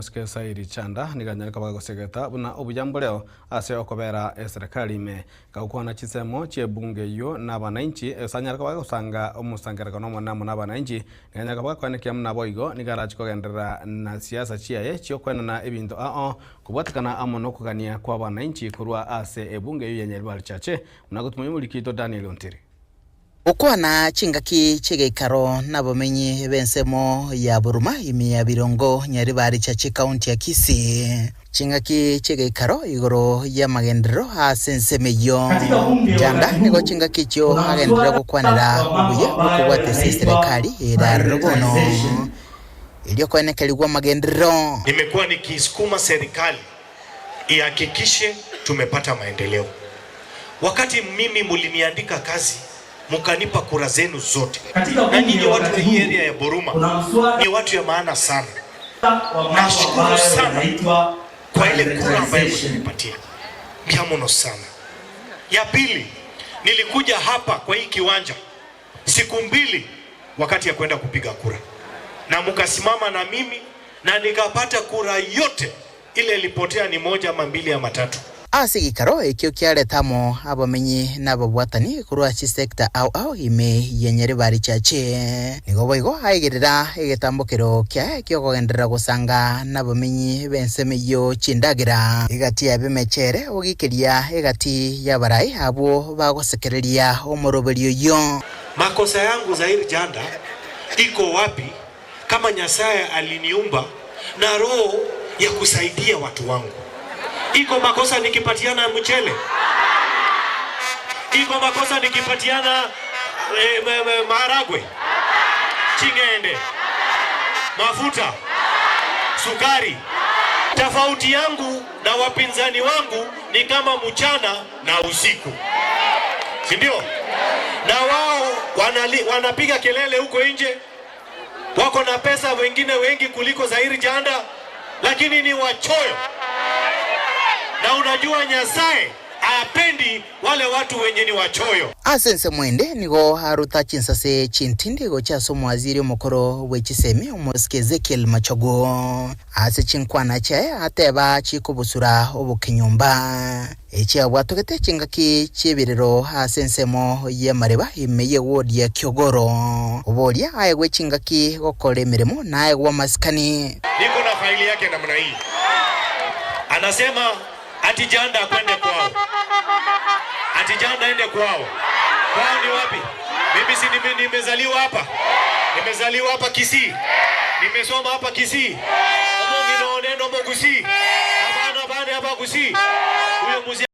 Omosike Sairi Chanda nigo anyare koba gosegeta buna obuya mboreo ase okobera eserekari ime. Gagokwana chinsemo chi'ebunge eyio n'abanainchi, ase anyare koba gosanga omosangererekano omonene amo n'abanainchi, nigo anyare koba gakoenekia buna boigo nigo arache kogenderera na siasa chiaye chi'okoenana ebinto ao kobwatekana amo nokogania kw'abanainchi korwa ase ebunge eyio ya Nyaribari Chache, buna gotumia omoriki oito Daniel Ontiri. Gokwana chingaki chi'egeikaro nabamenyi b'ensemo ya Buruma ime ya Birongo Nyaribari Chache County ya Kisii. Chingaki chi'egeikaro igoro y'amagenderero ase ensemo eyio. Janda nigo chingaki echio agenderere gokwanera obuya bw'okobwata ase eserekari ere aroro bono erio koenekerigwa amagenderero. Nimekuwa nikiisukuma serikali ihakikishe tumepata maendeleo. Wakati mimi muliniandika kazi mukanipa kura zenu zote, na nyinyi watu wa hii area ya Buruma ni watu ya maana sana. Nashukuru sana kwa ile kura ambayo mulinipatia, mbiamono sana. Ya pili, nilikuja hapa kwa hii kiwanja siku mbili wakati ya kwenda kupiga kura, na mukasimama na mimi na nikapata kura yote. Ile ilipotea ni moja ama mbili ama tatu. Ase egeikaro ekio kiareta amo abamenyi na ababwatani korwa chisecta ao ao ime ya Nyaribari Chache. Nigo boigo aigerera egetambokero kiaye ki'okogenderera gosanga nabamenyi b'ensemo eyio chindagera. Egati y'ab'emechere ogikeria egati y'abarai abwo bagosekereria omoroberio oyio. Makosa yangu Zair Janda iko wapi kama Nyasaye aliniumba na roho ya kusaidia watu wangu. Iko makosa nikipatiana mchele? Iko makosa nikipatiana eh, maharagwe, ching'ende, mafuta, sukari? Tofauti yangu na wapinzani wangu ni kama mchana na usiku, si ndio? Na wao wanali, wanapiga kelele huko nje wako na pesa wengine wengi kuliko Zairi Janda, lakini ni wachoyo. Na unajua Nyasaye apendi wale watu wenye ni wachoyo. Ase ensemo ende nigo aruta chinsase chintindi gochia ase omowaziri omokoro bwe chisemi omosike Ezekiel Machogu. Ase chinkwana chiaye ateba chikobusura obokenyomba. Echiabwatogete chingaki chi'ebirero ase ensemo y'amareba ime y'ewodi ya Kiogoro. Oboria aegwe chingaki gokora emeremo na aegwe amasikani. Niko na faili yake namna hii. Anasema ati Janda akwende kwao. Ati Janda aende kwao. Kwao ni wapi? Mimi si nime, nimezaliwa hapa. Nimezaliwa hapa Kisii. Nimesoma hapa Kisii. Omongi no neno mo Gusii. Abana bane hapa Gusii. Huyo mzee.